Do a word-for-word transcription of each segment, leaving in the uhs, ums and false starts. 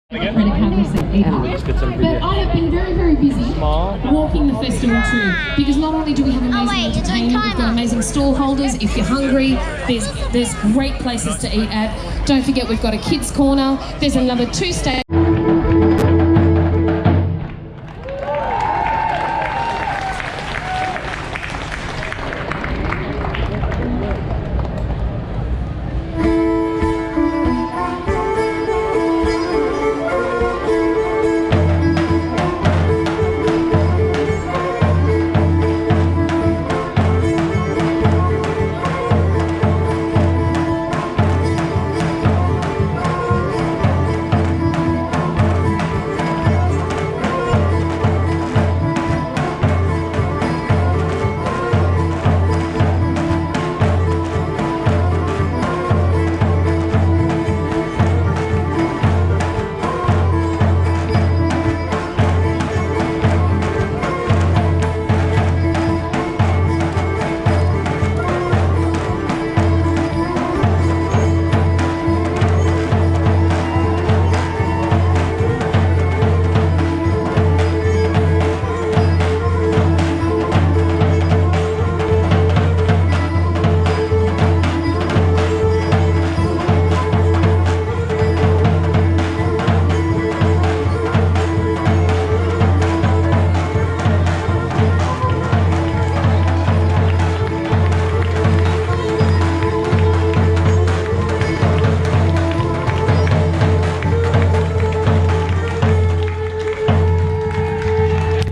Credit card receipt either. But I have been very, very busy walking the festival too, because not only do we have amazing entertainment, we've got amazing stall holders. If you're hungry, there's there's great places to eat at. Don't forget, we've got a kids corner. There's another two stations.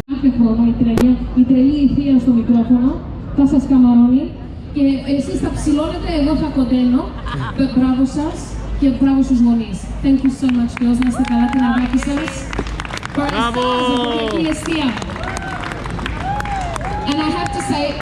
Κάθε χρόνο η τρελή, η τρελή ηθεία στο μικρόφωνο θα σας καμαρώνει και εσείς θα ψηλώνετε, εγώ θα κοντένω. Μπ-, μπράβο σας και μπράβο στους γονείς. Thank you so much, girls. Να είστε καλά, την αγάπη σας. Μπράβο! Παρεστάζω την ευτυχία. And I have to say,